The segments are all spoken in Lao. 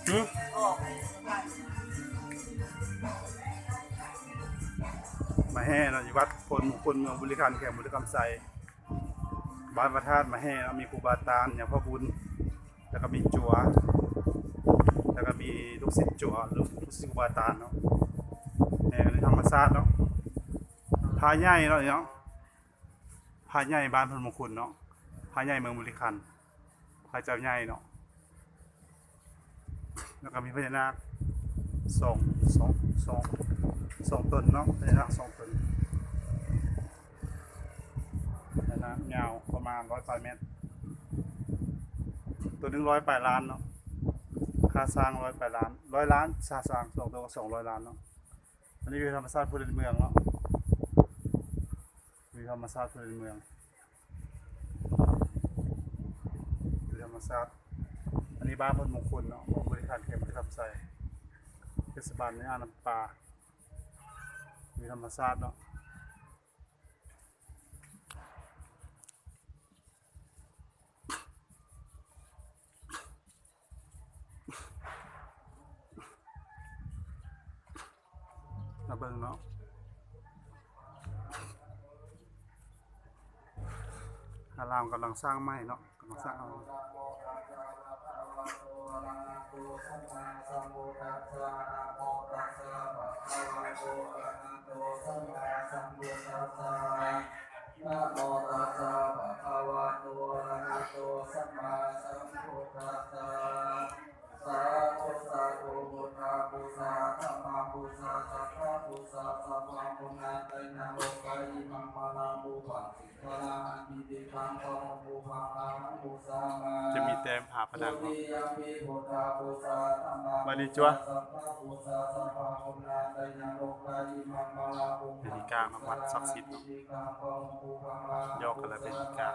ມາແຫ່ເນາະ ຢູ່ວັດໂພນມຸງຄຸນ ເມືອງບໍລິຄັນ ແຂວງບໍລິຄຳໄຊ ບ້ານພະທາດມາແຫ່ເນາະ ມີຄູບາອາຈານ ຍາພໍ່ບຸນ ແລ້ວກໍມີຈົວ ແລ້ວກໍມີລູກສິດຈົວ ລູກ ລູກສິດຄູບາອາຈານເນາະ ແຫ່ກັນໃນທຳມະຊາດເນາະ ພະໃຫຍ່ເນາະ ນີ້ເນາະ ພະໃຫຍ່ບ້ານໂພນມຸງຄຸນເນາະ ພະໃຫຍ່ເມືອງບໍລິຄັນ ພະເຈົ້າໃຫຍ່ເນາະ ແລ້ວກໍມີພະຍານາກສອງ ສອງ ສອງ ສອງຕົນເນາະ ພະຍານາກສອງຕົນ ພະຍານາກຍາວປະມານຮ້ອຍປາຍແມັດ ຕົວໜຶ່ງຮ້ອຍປາຍລ້ານເນາະ ຄ່າສ້າງຮ້ອຍປາຍລ້ານ ຮ້ອຍລ້ານ ຄ່າສ້າງສອງຕົວກໍສອງຮ້ອຍລ້ານເນາະ ອັນນີ້ວິວທຳມະຊາດພູເລນເມືອງເນາະ ວິວທຳມະຊາດພູເລນເມືອງ ວິວທຳມະຊາດ ອັນນີ້ບ້ານໂພນມຸງຄຸນເນາະ ເມືອງບໍລິຄັນ ແຂວງບໍລິຄຳໄຊ ເທດສະບານເມືອງອ່າງນ້ຳປາ ວິວທຳມະຊາດເນາະ. ມາເບິ່ງເນາະ ອາລາມກຳລັງສ້າງໃໝ່ເນາະ ກຳລັງສ້າງ ນະໂມຕັດສະ ພະຄະວະໂຕ ອະລະຫະໂຕ ສຳມາສຳພຸດທັດສະ ສາທຸ ສາທຸ ພຸດທະປູຊາ ທຳມະປູຊາ ສັງຄະປູຊາ ສັບພັງ ປຸນນະໄຕຍັງ ໂລກາ ອິມັງ ມະລະມຸ ປັດສິງຄະລາ ອະນິຕິກຳ ຂອງຜູ້ຟັງ ອະຫັງ ປູຊາມາ ຈະມີແຕ້ມຝາຜະໜັງເນາະ ທຸຕິຍະປິ ພຸດທະປູຊາ ທຳມະປູຊາ ສັງຄະປູຊາ ສັບພັງ ປຸນນະໄຕຍັງ ໂລກາ ອິມັງ ມະລະມຸ ເປັນອີກາງນຳວັດສັກສິດເນາະ ຍອກກັນແລ້ວເປັນອີກາງ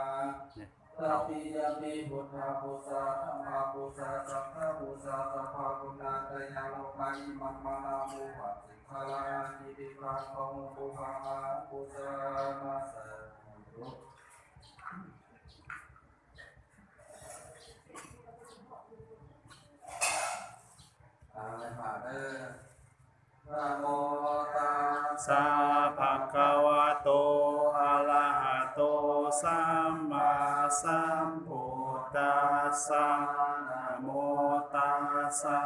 ນີ້ ຕະຕິຍະປິ ພຸດທະປູຊາ ທຳມະປູຊາ ສັງຄະປູຊາ ສັບພັງ ປຸນນະໄຕຍັງ ໂລກາ ອິມັງ ມະລະມຸ ປັດສິງຄະລາ ອະນິຕິກຳ ຂອງຜູ້ຟັງ ອະຫັງ ປູຊາມາ ສາທຸ ອາ ໄດ້ພະເດີ ນະໂມຕັດສະ ພະຄະວະໂຕ ອະລະຫະໂຕ ສຳມາສຳພຸດທັດສະ ນະໂມຕັດສະ